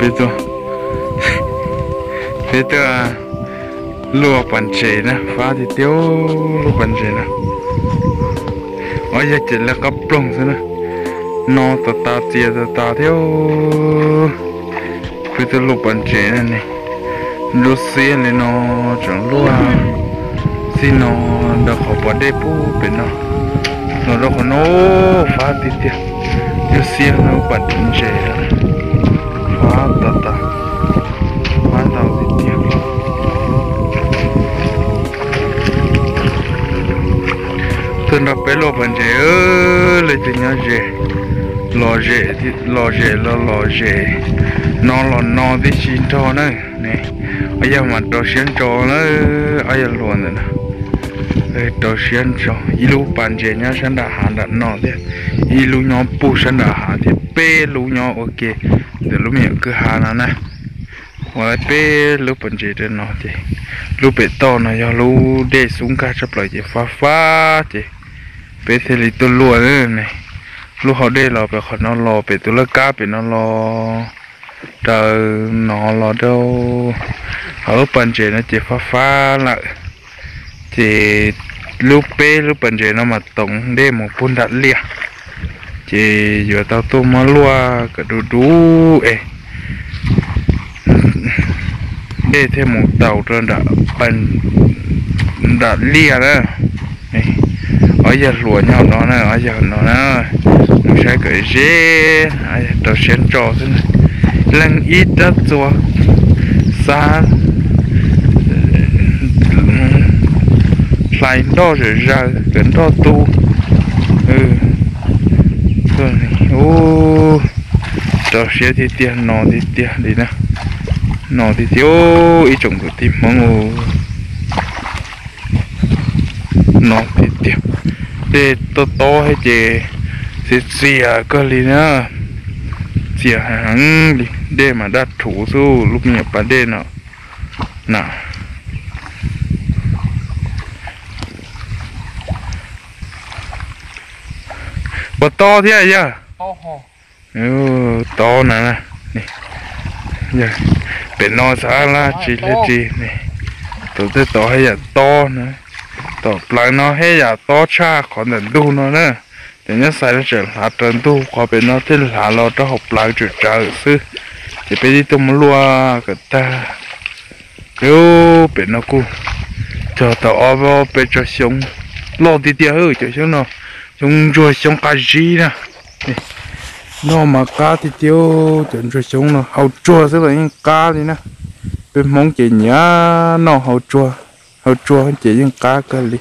Peb tuaj, peb tuaj luaj pas ntses na, fab tiag tiag lub pas ntses na. Ob yog ces lawv qab ploog xwb na, no tas tas txias tas tas thiab. Peb tuaj luaj pas ntses na ne, luaj xiab li no, tseem luaj xij no ntawm qhov pas dej pub pem no los rau qhov no, fab tiag tiag. Luaj xiab no pas ntses, fab tas tas, fab ntau tiag tiag. Tuaj nrog peb luaj pas ntses, leej twg nyob ze, los ze, los ze los los ze, no los no tib si nrog na. Ne, ob yog mas rau siab ntso na, ob yog luaj ntawm no, rau siab ntso. Ib lub pas ntses nyob sab nram hav nram no thiab, ib lub nyob puag sab nram hav thiab, peb lub nyob ua ke ntawm lub me nyuam kwj ha no na. Ua peb lub pas ntses rau no ces lub pem toj no yog lub dej xub nkag tshaj plaws ces fab fab ces peb thiaj li tuaj luaj ne. Lub hauv dej los pem qhov no los pem tus laj kab pem no los raws no los rau hauv lub pas ntses no ces fab fab lawm. Ces lub peb lub pas ntses no mas toov dej mus puag nram liaj, ces yuav tau tuaj muab luaj kom du du es dej thiaj mus taus rau nram liaj na. Ob yog hluas nyob no na, ob yog no na, mus saib kom ze, rau siab ntso xwb na. Leej ib rab txuas xav hlais nroj zom zaws kom nroj tu. Rau siab tiag tiag, no tiag tiag li na, no tiag tiag ib tsoom kwv tij Hmoob. No tiag tiag, dej tob tob thiab ces txias txias kawg li na, txias heev li, dej mas daj rhuv xwb lub me nyuam pas dej no na. Puas tob thiab yawg? Tob na, pem no xav laj tsis li tsis, tom tej tod haj yam tob na, tom plawv no haj yam tob tshaj qhov ntawm ntug no na. Ces nyob xais no tseem hlav raws ntug qhov pem no thiaj hlav los rau hauv plawv tsawm tsawv xwb. Ces peb tib tuaj muab luaj kom tag. Pem no kuj cog tau ob peb tsob xyoob loj tiag tiag, cov xyoob no xyoob ntsuag xyoob qab zib na. Noj mas qab tiag tiag, cov ntsuag xyoob no hau tsuag xwb los yeej qab li na. Peb Hmoob ces nyiam noj hau tsuag, hau tsuag ces yeej qab kawg li.